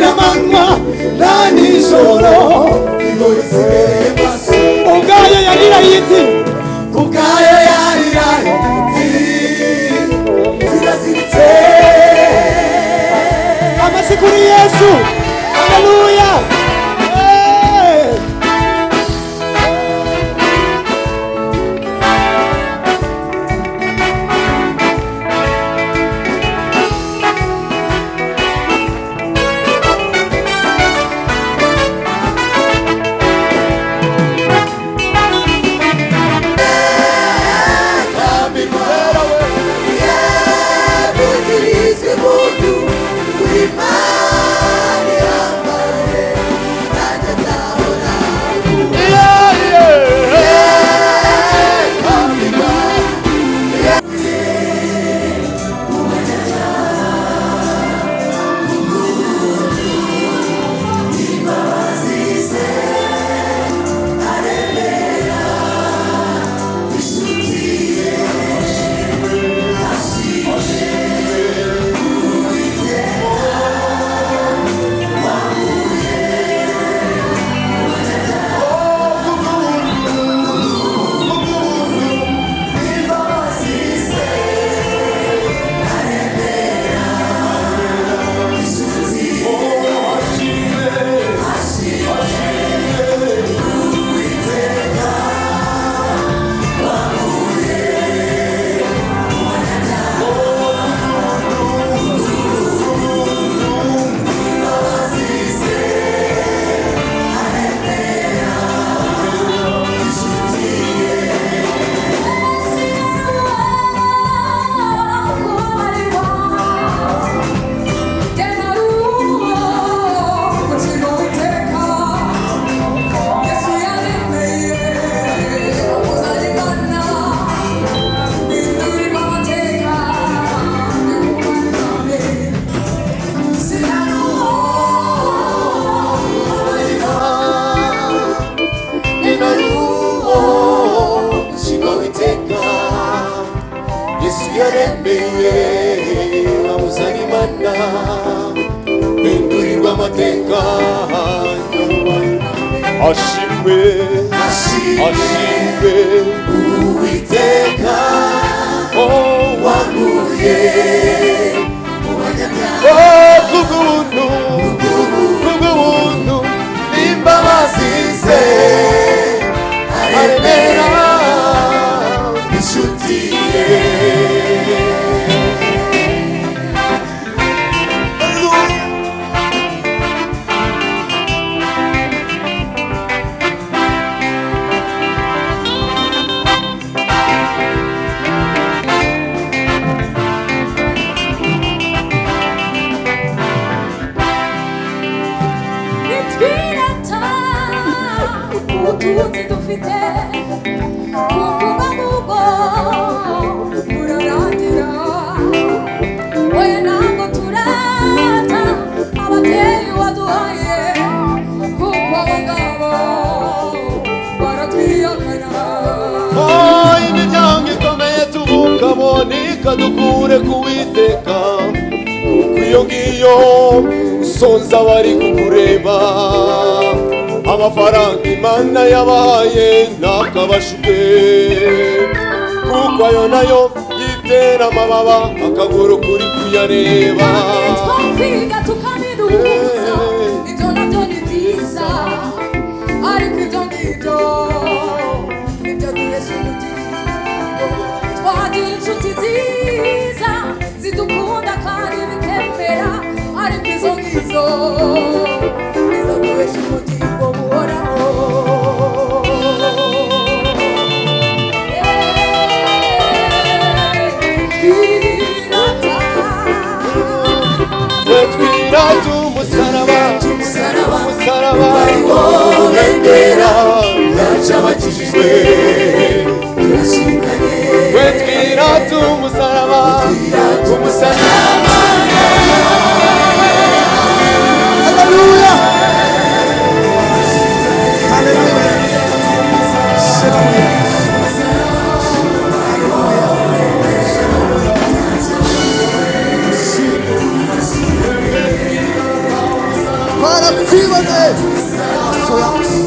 Ntagira amanywa na nijoro. Ingoyi zibereye maso. Ubwayo yariraye iti. Kubwayo yariraye iti ziraziritse. Amashyi kuri Yesu! Haleluya! Hey! Yebugirizwe impundu Imana ihambaye, nanjye nzahora. Yegambirwa. Iteka Yesu yaremeye amuzana Imana hindurirwa amateka. Ashimwe, ashimwe Uwiteka Oh, wanguye mu banyabyaha. Oh, kubw'ubuntu, kubw'ubuntu n'imbabazi ze aremera aremera inshuti ye. Nitwirata ubutunzi dufite, kuko ubwo ngubwo burarangira. Oya, ntabwo turata ababyeyi waduhaye, kuko abo ngabo baratwihakana. Oh, imiryango ikomeye tuvukamo ntikadukure ku Witeka, kuko iyo ngiyo usonza bari kukureba. Amafaranga Imana yabahaye ntakabashuke, kuko ayo nayo yitera amababa akaguru kuri kuyareba. Twakwiga tukaminuza, ibyo nabyo ni byiza, ariko ibyo ngibyo nibyo duhesha ubugingo. Twagira inshuti nziza zidukunda kandi bikemera, ariko izo ngizo nizo duhesha ubugingo buhoraho. Twirata. Twe twirata umusaraba. Umusaraba. Umusaraba. Wo bendera yacu, abakijijwe turashinganye. Twe twirata umusaraba, umusaraba. Haleluya, haleluya, haleluya. Barakwiboneye amaso yacu.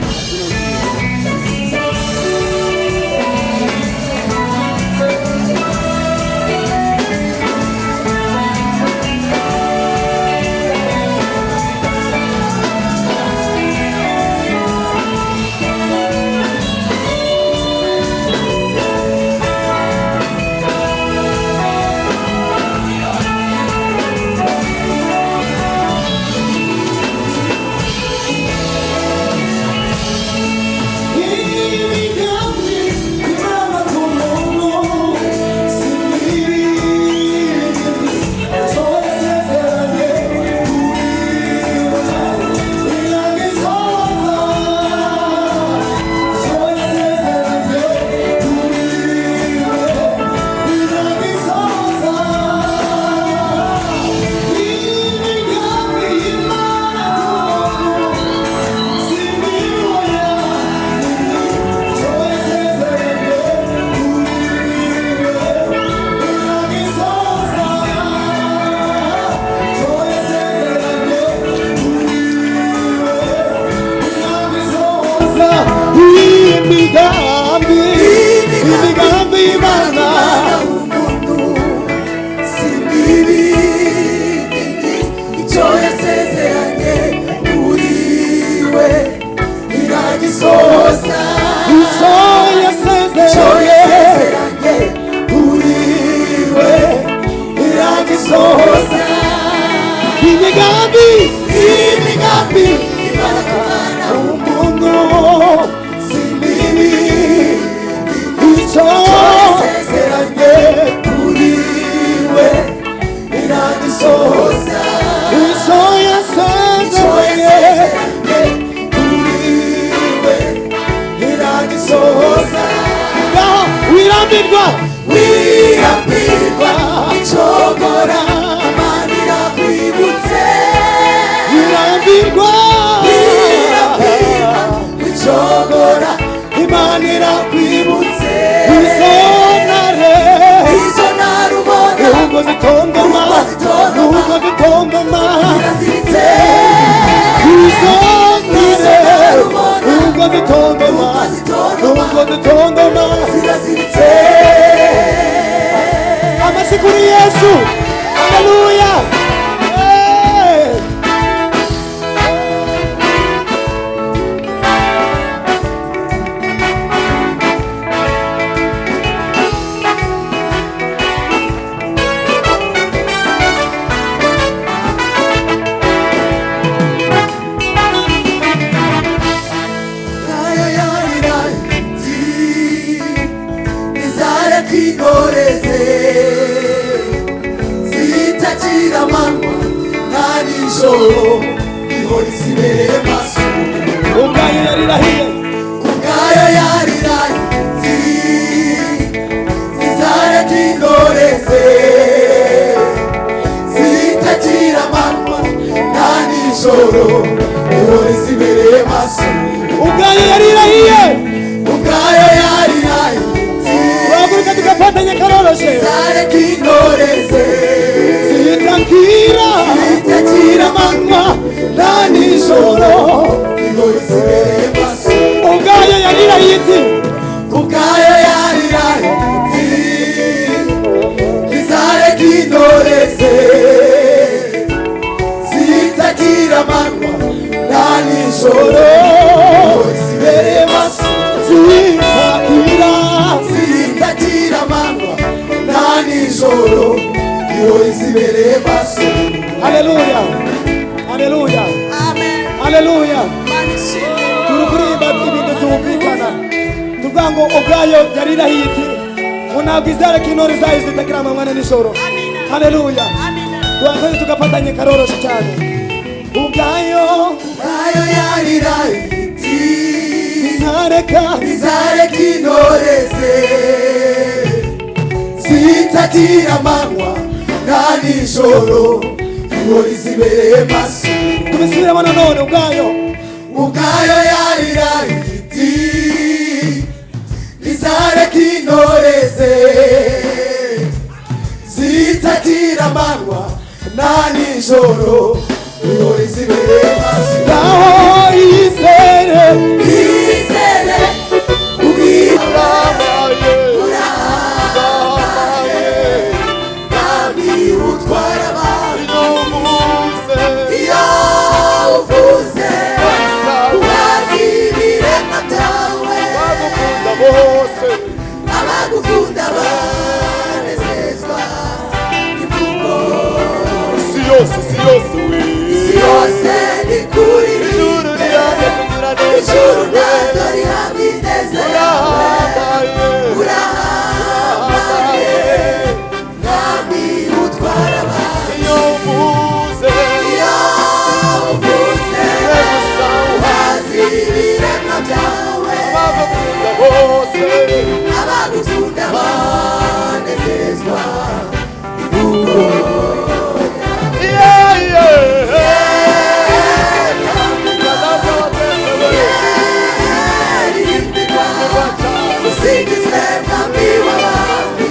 Kurangiza kino gihe. Imigambi, imigambi y'Imana, Si mibi, icyo yasezeranye kuri we iragisohoza. Icyo Icyo yasezeranye yasezeranye kuri we iragisohoza. Imigambi, Imigambi Imana kumana umuntu si mibi, icyo icyo yasezeranye kuri we iragisohoza. Icyo yasezeranye ngaho wirambirwa, Wirambirwa icogora, Imana irakwibutse. Wirambirwa, Wirambirwa icogora, Imana irakwibutse. irakwibutse. Isonare Izo narubona ubwo zitondoma, Ubwo zitontoma. Ubwo zitontoma, ziraziritse. Isonare ubwo zitontoma, Ubwo zitontoma. Ubwo zitontoma. Ziraziritse. Amashyi kuri Yesu, haleluya! Hey! Nayo yariraye izareka intoreze zitakira amanywa na nijoro, ihora izibereye maso. Ubwayo yarirahiye. Kubwayo yariraye zizareka intoreze zitakira amanywa na nijoro, ihora izibereye maso. Ubwayo yarirahiye. Ubwayo yariraye Turahaguruka tugafatanya karoroshe. zareka intoreze Zitakira, zitakira amanywa na nijoro, ihora izibereye maso. Ubwayo yarirahiye iti Ubwayo yariraye izareka intoreze zitakira amanywa na nijoro, ihora izibereye maso. Zitakira, zitakira amanywa na nijoro, ihora izibereye maso. Haleluya, haleluya, haleluya! Turi kuririmba ibintu byumvikana, tuvuga ngo ubwayo yarirahiye iti ngo ntabwo izareka intore zayo zitakira amanywa na nijoro. Haleluya! Duhaguruke tugafatanya karoroshe cyane. Ubwayo Ubwayo yariraye iti izareka izareka intoreze zitakira amanywa na nijoro, ihora izibereye maso. Tubisubiremo nanone, ubwayo Ubwayo yariraye iti izareka intoreze zitakira amanywa na nijoro, ihora izibereye maso. Ngaho yizere. yose, isi yose we. Isi yose Ijuru nikuririmbe, rihamye kugira neza ijuru yawe. naryo rihamye ineza yawe. Urahambaye, Urahambaye, Mwami utwara abantu. Iyo mvuze, Iyo uvuze, rimwe gusa uhaza ibiremwa byawe. abagukunda bose. Abagukunda banezezwa imvugo. Yeah, yeah. Ririmbirwa, usingizwe Mwami w'abami,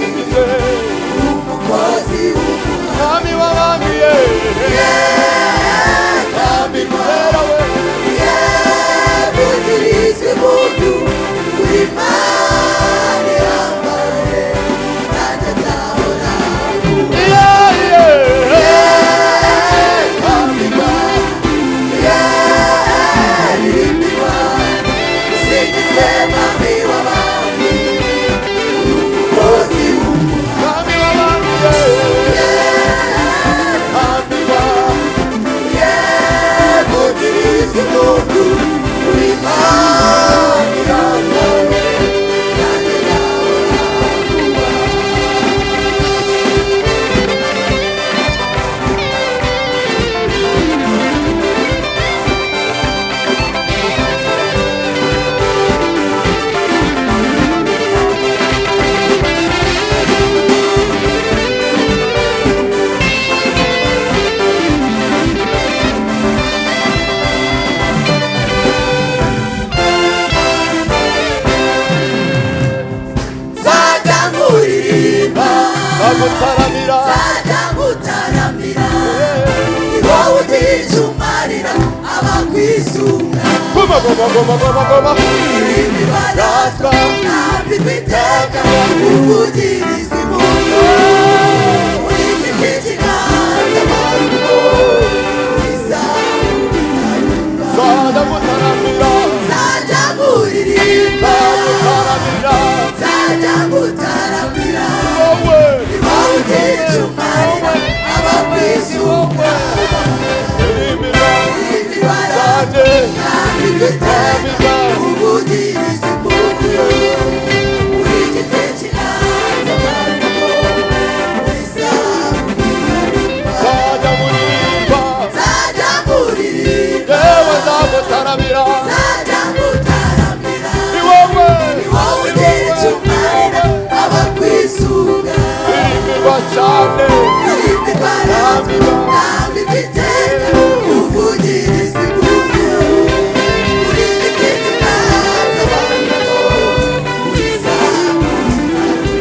umukozi w'umuhanga. Mwami w'abami, yeah. Tambirwa, Wera we. yevugirizwa impundu, uri Imana ihambaye, nanjye nzahora. Yeah, yeah. Tambirwa, yeririmbirwa, usingizwe Mwami w'abami, umukozi w'umuhanga. Mwami w'abami, yeah. Mwami wa- Yevugirizwa impundu, uri Imana ihambaye, nanjye nzahora. Nzajya nkuririmba, Bagutaramira. nzajya ngutaramira, ni wowe ugira icyo umarira abakwisunga. Goma, goma, goma, goma, goma. Irimbirwa natwa, nambikwa iteka, uvugirizwa impundu. Uri igiti cy'inganzamarumbo, uri zahabu itayumba. Nzajya ngutaramira. Nzajya nkuririmba, Bagutaramira. nzajya ngutaramira, Wowe. ni wowe ugira icyo umarira abakwisunga. Irimbirwa. Irimbirwa natwa, Nzajye. nambikwa iteka, uvugirizwa impundu. Uri igiti cy'inganzamarumbo, uri zahabu itayumba. Nzajya nkuririmba. Nzajya nkuririmba, Yewe nzagutaramira. nzajya ngutaramira, Ni wowe. ni wowe ugira icyo umarira abakwisunga. Irimbirwa cyane.